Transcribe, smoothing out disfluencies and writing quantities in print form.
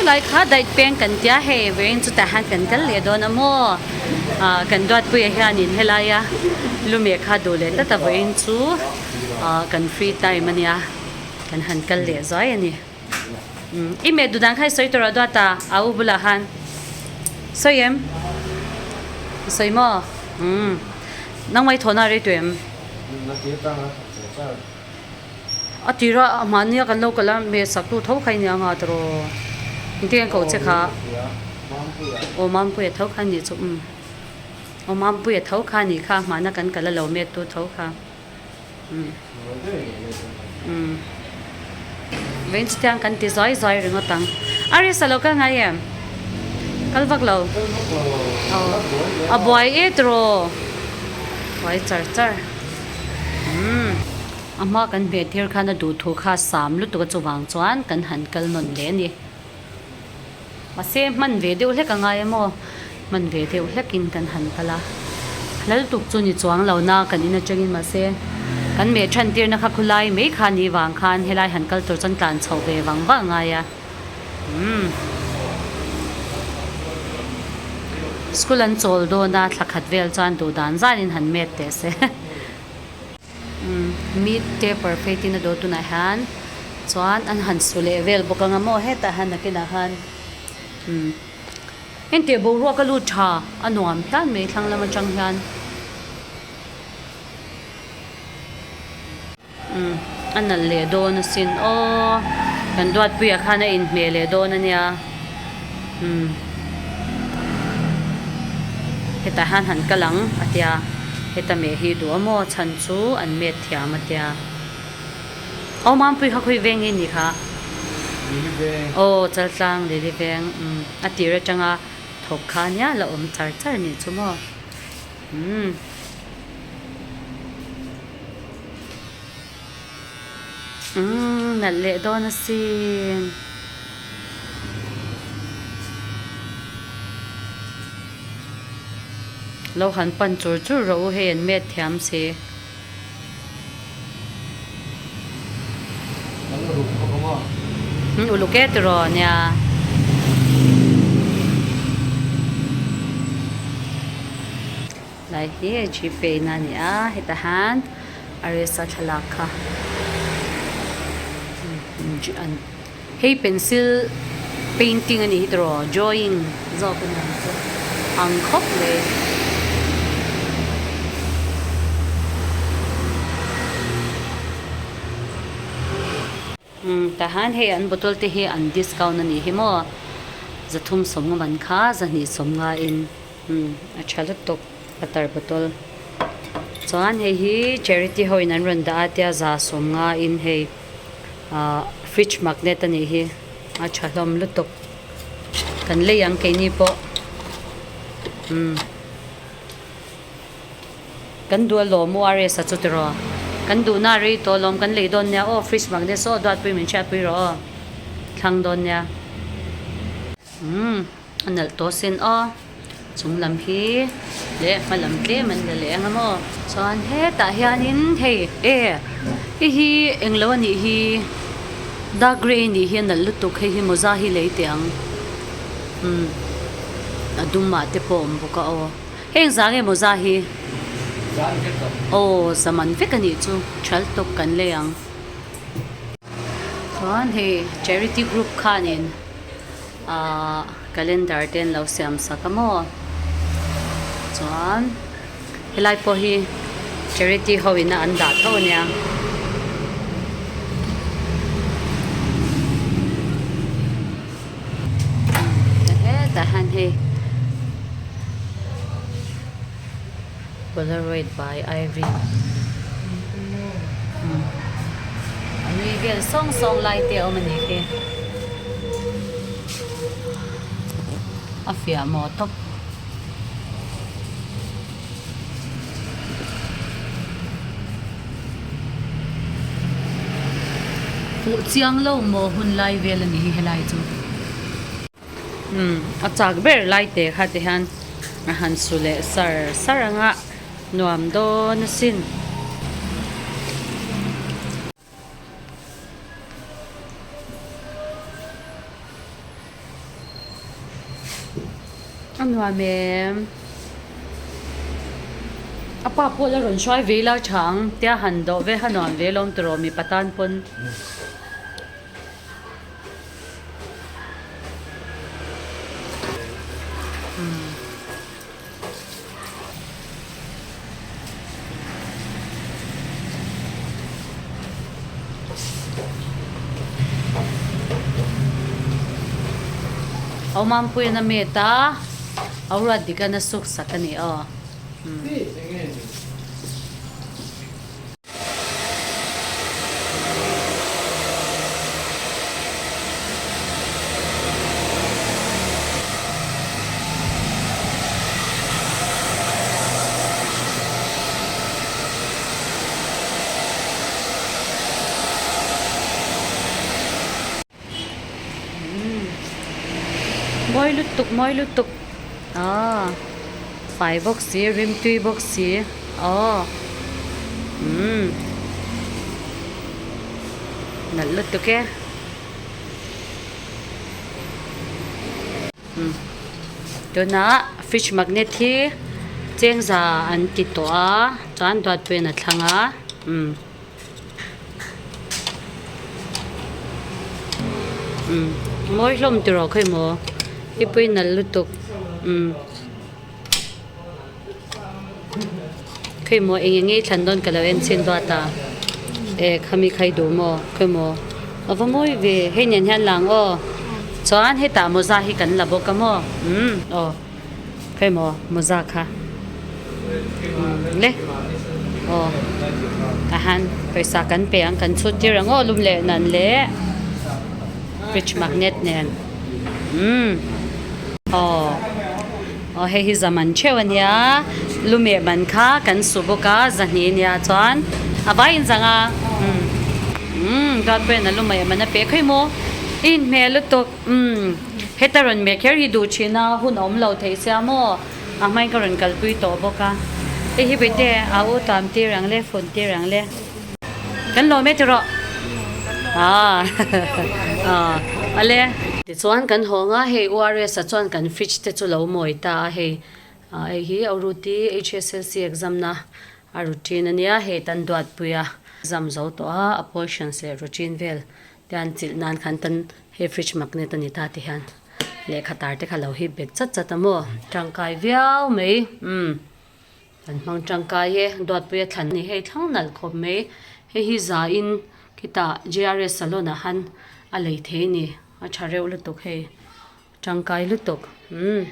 Khulai kha diet peng kan tia hei vawiin chutah hian kan kal leh dawn a maw ah kan duatpuia hianin helaia lumeh kha duh leh tlat a vawiin chu ah kan free time a nia kan han kal leh zuai a ni umm i meh duh dan kha i sawi tawh rawh duat a a u bulah khan sawi em sawi maw umm nangmah i thawhna a rei tawh em. A tir a mahnia kan lo kal a hmehsak tu tho kha i nia nga tawh engtin an koh che kha aw Mampuia tho kha ni chu umm aw Mampuia tho kha ni kha hmana kan kal a lo met tu tho kha umm umm vawiin chutiang kan ti zuai zuai ringawt ang a risa lo kal ngai em kal vak lo aw a buai e tawh buai char char. Umm a hma kan hmeh tir khan a duhthu kha sam lutuk a chuvang chuan kan han kal nawn leh a ni. Mahse hman ve deuh hlek a ngai emaw hman ve deuh hlekin kan han kal a. Lal tuk chu ni chuang lo na kan in atangin mahse kan meh than tirna kha khulai mai kha ni vang khan helai han kal tur chuan tlan chhoh ve vang vang a ngai a. Umm school an chawl dawn a thla khat vel chuan duh dan zan in han met teh se umm meat te perfect in a dawh tunah hian chuan an han su leh vel bawk anga maw hetah hian nakinah khan umm engteh boruak a lut tha a nuam phian mai thlang lam atang hian. Umm a nalh leh dawn asin aw kan duatpuiah khan a inhmeh leh dawn a nia umm hetah hian han kal ang a tia heta meh hi duh a maw chhan chu an met thiam a tia aw Mampui kha khawi veng hi ni kha aw Chaltlang Lily veng umm a tir atanga thawk kha nia la awm char char nih chu maw umm. Umm nalh leh dawn asin. Lo han pan chur chur rawh u hei an met thiam si. Uluk e tiraw nia. Lai hi Gpay na a ni a hetah hian aresa thlalak kha hei pencil painting a nih hi tiraw drawing zawk a ni ang chu ang khawp mai. Umm tah hian hei an bottle te hi an discount a nih hi maw zathum sawmnga man kha zahnih sawmnga in umm a tha lutuk water bottle chuan hei hi charity ho in an rawn dah a tia za sawmnga in hei ahh fridge magnet a nih hi a tha hlawm lutuk kan lei ang keini pawh umm. Kan duh alawm u RS a chu tiraw? Kan duhna a rei tawh alawm kan lei dawn nia aw fridge bang te saw duatpui min hriatpui rawh aw thlang dawn nia. Umm a nalh tawh sin aw chung lam hi leh hma lam tlem an la leh ang a maw. Chuan hetah hianin hei e hei hi englo a nih hi dark grey a nih hi a nalh lutuk hei hi mawza hi lei teh ang umm a dum ah te pawh a awm bawk a aw. Heng zah nge maw za hi? Aw zaman vek a nih chu thal tawk kan lei ang. Chuan hei charity group khanin ahh calendar te an lo siam sak a maw chuan helai pawh hi charity ho ina an dah tho a nia. Hetah hian hei polaroid by Irene a nui vel sawng sawng lai te a awm a ni khi a fiah maw tawp. Fuh chiang lo maw hun lai vel a ni hi helai chu. Umm a chak ber lai te kha ti hian a han su leh sar sar ang a nuam dawn asin. A nuam em? A pa pawh la rawn hruai ve ila tha ang tia han dawh ve kha nuam ve lawm tawh rawh mipa tan pawn. Au Mampuia'n a met a, au ruat dik a na suk sak a ni aw. Mawi lutuk mawi lutuk aw fai bawk si rimtui bawk si aw umm nalh lutuk e umm tunah fridge magnet hi chengza an ti tawh a chuan duatpuiin a thlang a umm. Umm mawi hlawm tiraw khawi maw i pui nalh lutuk umm khawi maw eng eng nge i thlan dawn ka lo en chhin duat a e khami kha i duh maw khawi maw a va mawi ve hei nen hian lang aw chuan hetah mawza hi kan la bawk a maw umm aw. Khawimaw mawza kha le aw tahan pawisa kan pe ang kan chhut tir ang aw lum leh nan leh fridge magnet nen umm aw aw hei hi zaman theuh a nia lumeh ban kha kan su bawk a zahnih a nia chuan a vai in zang a umm umm girlfriend a lumeh man a pe khawimaw i inhmel lutuk umm. Heta rawn meh kher hi duh thin a, hun a awm lo thei sia maw? A hmain ka rawn kalpui tawh bawk a. Hei hi Bete, a u tam tir ang le, fun tir ang le. Kan lawm e tiraw? Aaa awle. Tichuan kan hawng a, hei URS-a chuan kan fridge te chu lo mawi ta a, hei hei hi Auruti HSLC exam na a routine a nia, hei tan duatpui a exam zo tawh a, a portions leh routine vel te an chilh nan khan tan Hei fridge magnet a ni ta ti hian lehkha tar te kha lo hip bet chat chat a maw tangkai viau mai umm an hmang tangkai e duatpui a thlan a ni hei thlang nalh khawp mai hei hi za in khitah J R S salon ah han a lei thei a ni a tha reuh lutuk hei tangkai lutuk umm.